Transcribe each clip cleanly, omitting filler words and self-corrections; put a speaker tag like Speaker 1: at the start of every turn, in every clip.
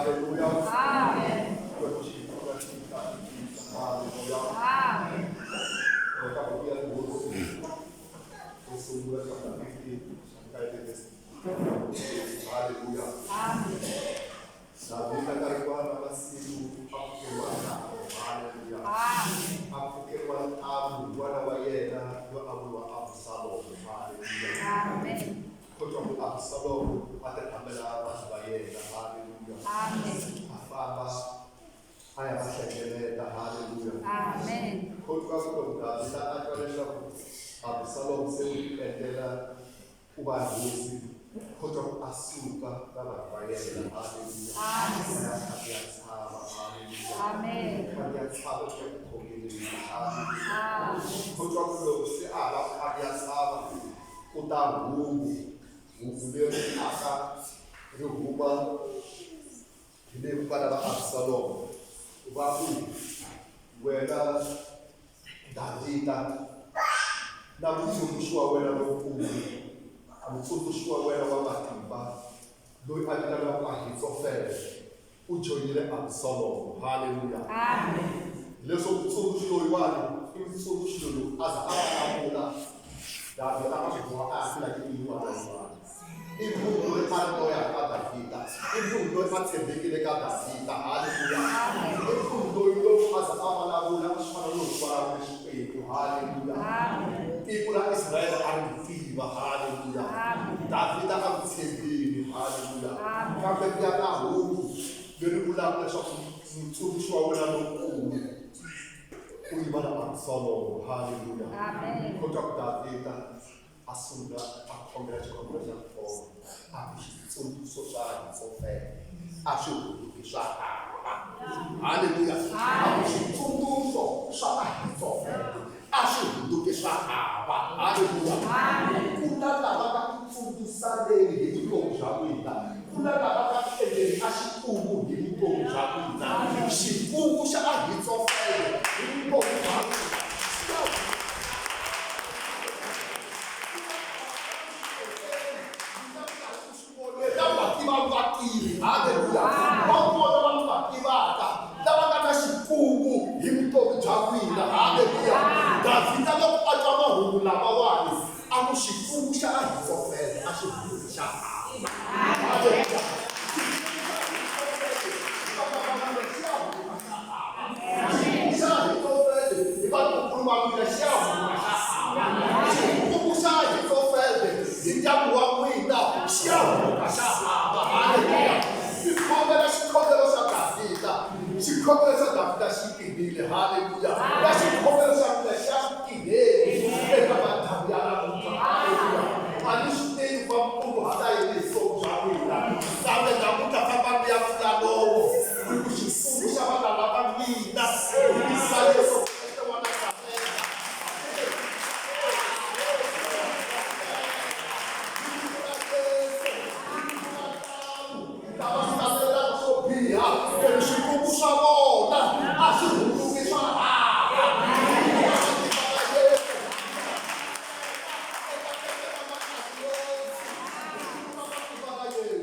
Speaker 1: Haleluya.
Speaker 2: Amen.
Speaker 1: Xikwembu xi hi pfuna xi hi katekisa. Haleluya.
Speaker 2: Amen.
Speaker 1: Eka buku ya Tihosi yo sungula chapter 15 ka verse 6. Haleluya.
Speaker 2: Amen.
Speaker 1: Davhida nkarhi wa na masiku a pfukeriwa ntamu. Haleluya.
Speaker 2: Amen.
Speaker 1: A pfukeriwa ntamu n'wana wa yena loyi a vuriwa Absalomu. Haleluya.
Speaker 2: Amen.
Speaker 1: Kutwa ku Absalomu a ti rhambela vanhu va yena. Haleluya.
Speaker 2: Amen.
Speaker 1: A famba a ya va hlengeleta. Haleluya.
Speaker 2: Amen.
Speaker 1: Kutwa ku loko Davhida a twa leswaku Absalomu se u tiendlela ku va hosi, kutwa ku a suka na vanhu va yena. Haleluya.
Speaker 2: Amen.
Speaker 1: A ya khandziya ntshava. Haleluya.
Speaker 2: Amen.
Speaker 1: Khandziya ntshava ku ya ku khongeleni. Haleluya.
Speaker 2: Amen.
Speaker 1: Kutwa ku loko se a ha ku khandziya ntshava, ku ta hungu, hungu leri taka ri huma hi le vana va Absalomu va ku, Wena Davhida na mutsundzuxi wa wena lonkulu, mutsundzuxi wa wena wa matimba loyi a vitaniwaka Ahitofele, u joyinile Absalomu. Haleluya!
Speaker 2: Amen.
Speaker 1: Leswo mutsundzuxi loyiwani i mutsundzuxi loyi a za a vulavula Davhida a swi boha a ya hlula nyimpi yin'wana na yin'wana. I munhu loyi a ri loyal ka Davhida, i munhu loyi a tshembekile ka Davhida. Haleluya! I munhu loyi loko a za a vulavula a swi fana no loko vulavule Xikwembu. Haleluya!
Speaker 2: Amen.
Speaker 1: Tiko ra Israyele a ri n'wi tiva. Haleluya!
Speaker 2: Amen.
Speaker 1: Davhida a n'wi tshembile. Haleluya!
Speaker 2: Amen.
Speaker 1: Kambe ku ya ka hungu leri vulaka leswaku mutsundzuxi wa wena lonkulu u yima na Absalomu. Haleluya!
Speaker 2: Amen.
Speaker 1: Kutwa ku Davhida a sungula a khongela xikhongelo xa khongo, a ku xitsundzuxo xa Ahitofele a swi hundzuki swa hava. Haleluya! A ku xitsundzuxo swa Ahitofele a swi hundzuki swa hava. Haleluya! Ku na lava nga ku tsundzuxaneni hi vutomi bya n'wina, ku na lava nga ku endleni a xikungu hi vutomi bya n'wina. Xikungu xa Ahitofele hi vutomi bya n'wina xi ta lava va tivaka va tivi. Haleluya! Va kona va mi va tivaka lava nga na xikungu hi vutomi bya n'wina. Haleluya! Davhida loko a twa mahungu lamawani a ku xikungu xa Ahitofele a xi hundzuki xa hava. Haleluya! Xikungu xa Ahitofele hi vatukulu va n'wina xi ya hundzuka xa hava. Xikungu xa Ahitofele hi ndyangu wa n'wina xi ya hundzuka xa hava. Haleluya! Ndzi khongela xikhongelo xa Davhida. Xikhongelo xa Davhida xi tirhile. Haleluya! Na xikhongelo xa mina xa ku tirheni eka madyambu ya namuntlha. Haleluya! A ni swi tivi ku va mi kunguhata yini hi vutomi bya n'wina, kambe namuntlha fambani mi ya pfula nomo mi ku xikungu xa valala va mina hi vito ra Yesu Kreste wa Nazareta. Hi vito ra Yesu, hi vito ra Tamu, lava swi landzelelaka swo biha, ene swikungu swa vona a swi hundzuki swa hava. Hi vito ra matimba ra Yesu,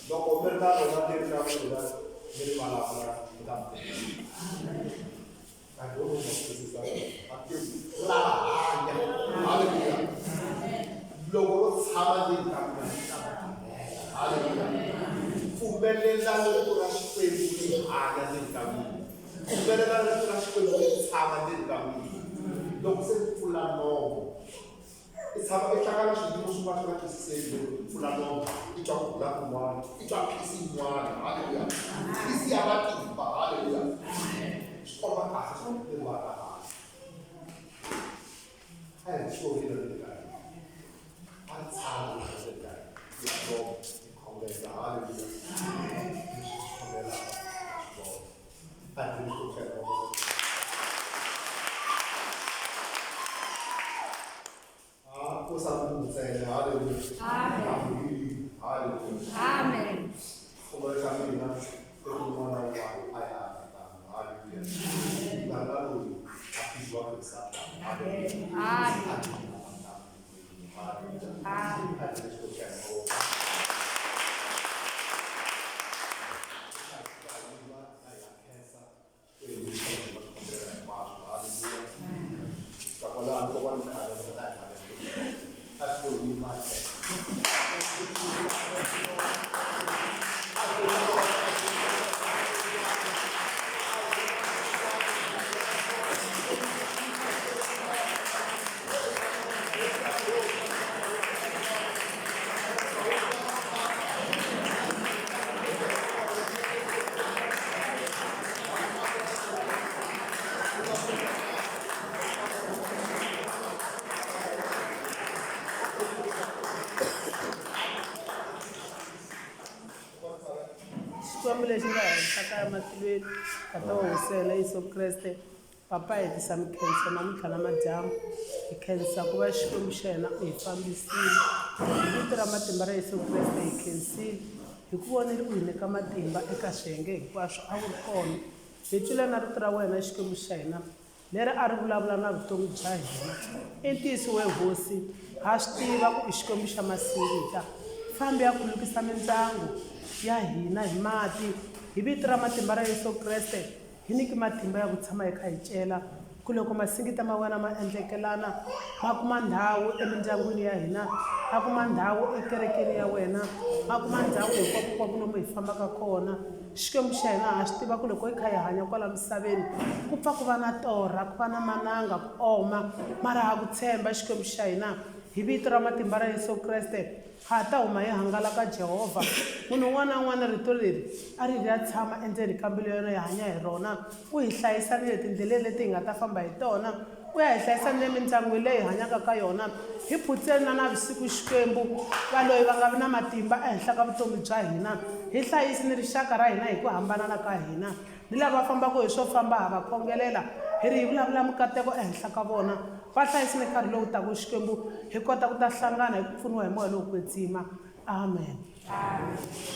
Speaker 1: Loko mi ri na rona leri ka n'wina mi ri vulavula mi ta mi tirhisa. I don't know what this is. A tivi ra hanya. Haleluya. Loko ro tshama ndzeni ka mina mi ta mi tirhela. Haleluya. Pfumelelani rito ra Xikwembu ri hanya ndzeni ka mina. Pfumelelani rito ra Xikwembu ri tshama ndzeni ka mina. Loko se mi pfula nomo i tshama i hlangana swiyimo swin'wana swi nga twisiseki loko i pfula nomo i twa ku hula kun'wana i twa phisi yin'wana halleluya phisi ya matimba halleluya swi komba kahle swa ku leri va ra hanya a hi xivonile le ka hina a ri tshama le ka hina ya nomo i khongela halleluya leswi swi khongelaka swivona a hi ri swo Haleluya.
Speaker 2: Amen.
Speaker 1: Haleluya. Xikombelo xa mina i ku un'wana na un'wana a ya tano. Haleluya. Munghana loyi a phijiwaka hi Sathana. Haleluya.
Speaker 2: Amen.
Speaker 1: A Haleluya.
Speaker 2: Amen.
Speaker 1: A hi Xikwembu xa hina.
Speaker 3: Xikwembu lexi nga henhla ka matilweni tata wa hosi ya hina Yesu Kreste papa hi tisa mikhenso namuntlha na madyambu hi khensa ku va Xikwembu xa hina u hi fambisile hi vito ra matimba ra Yesu Kreste hi khensile hi ku vonile u hi nyika matimba eka swiyenge hinkwaswo a wu ri kona hi twile na rito ra wena Xikwembu xa hina leri a ri vulavula na vutomi bya hina i ntiyiso we hosi ha swi tiva ku i Xikwembu xa masingita fambi ya khulukisa mindyangu ya hina hi mati hi vito ra matimba ra Yesu Kreste hi nyiki matimba ya ku tshama hi kha hi cela ku loko masingita ma wena ma endlekelana ma kuma ndhawu emindyangwini ya hina ma kuma ndhawu ekerekeni ya wena ma kuma ndhawu hinkwakunkwaku lomu hi fambaka kona Xikwembu xa hina ha swi tiva ku loko hi kha hi hanya kwala misaveni ku pfa ku va na torha ku va na mananga ku oma mara ha ku tshemba Xikwembu xa hina hi vito ra matimba ra Yesu Kreste ha ta huma hi hangalaka Jehovha munhu un'wana na un'wana rito leri a ri ri ya tshama endzeni ka mbilu ya yena hi hanya hi rona u hi hlayisa ni le tindleleni leti hi nga ta famba hi tona u ya hi hlayisa ni le mindyangwini leyi hi hanyaka ka yona hi phutseni na navusiku Xikwembu valoyi va nga vi na matimba ehenhla ka vutomi bya hina hi hlayisi ni rixaka ra hina hi ku hambanana ka hina ni lava fambaka hi swo famba ha va khongelela hi ri hi vulavula mikateko ehenhla ka vona va hlayisi ni nkarhi lowu taka Xikwembu hi kota ku ta hlangana hi ku pfuniwa hi moya lowo kwetsima amen.
Speaker 2: Amen.